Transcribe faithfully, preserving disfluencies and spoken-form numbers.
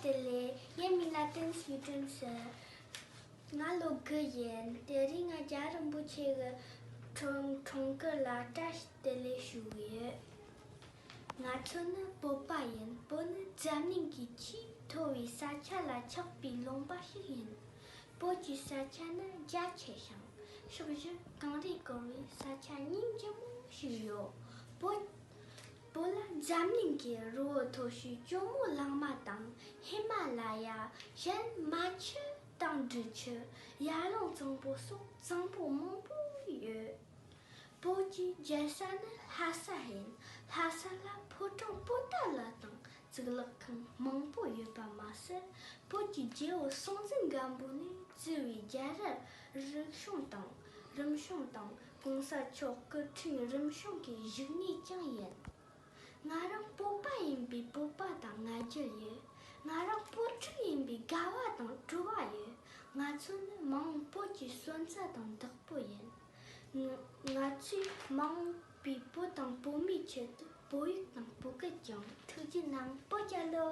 བདེ་ལེགས། ངའི་མིང་ལ་ཏིན་སི་ཡུས་ཀྲིན་ཟེར། ང་ལོ་དགུ་ཡིན། དེ་རིང་ང་རྒྱལ་རིན་པོ་ཆེ་གི་འཁྲུངས་འཁྲུངས་སྐར་ལ་བཀྲ་ཤིས་བདེ་ལེགས་ཞུ་གི་ཡོད། ང་ཚོ་ནི་བོད་པ་ཡིན། བོད་ནི་འཛམ་གླིང་གི་ཆེས་མཐོ་བའི་ས་ཆ་ལ་ཆགས་པའི་ལུང་པ་ཞིག་ཡིན། བོད་ཀྱི་ས་ཆ་ནི་རྒྱ་ཆེ་ཞིང་ཕྱོགས་བཞི་གངས་རིས་བསྐོར་བའི་ས་ཆ་སྙིང་རྗེ་མོ་ཞིག་ཡོད། བོད། བོད་ལ་འཛམ་གླིང་གི་རི་བོ་མཐོ་ཤོས་ཇོ་མོ་གླང་མ་དང་ཧི་མ་ལ་ཡ། གཞན་རྨ་ཆུ་དང་འབྲི་ཆུ། ཡར་ཀླུང་གཙང་པོ་སོགས་གཙང་པོ་མང་པོ་ཡོད། བོད་ཀྱི་རྒྱལ་ས་ནི་ལྷ་ས་ཡིན། ལྷ་ས་ལ་ཕོ་བྲང་པོ་ཏཱ་ལ་དང་གཙུག་ལག་ཁང་མང་པོ་ཡོད་པ་མ་ཟད། བོད་ཀྱི་རྒྱལ་པོ་སྲོང་བཙན་སྒམ་པོ་ནས་བཙུགས་པའི་རྒྱལ་རབས་རིག་གཞུང་དང་། རིམ་བྱོན་དང་གོང་ས་མཆོག་སྐུ་ཕྲེང་རིམ་བྱོན་གྱི་བཞུགས་གནས་ཀྱང་ཡིན། ང་རང་བོད་པ་ཡིན་པས་བོད་པ་དང་ང་རྒྱལ་ཡོད། ང་རང་བོད་ཕྲུག་ཡིན་པས་དགའ་བ་དང་སྤྲོ་བ་ཡོད། ང་ཚོ་ནི་མ་འོངས་བོད་ཀྱི་སོན་རྩ་དང་བདག་པོ་ཡིན། ང་ང་ཚོས་མ་འོངས་པའི་བོད་དང་བོད་མིའི་ཆེད་དུ་བོད་ཡིག་དང་བོད་སྐད་ཀྱང་། ཐུགས་རྗེ་གནང་། བོད་རྒྱལ་ལོ།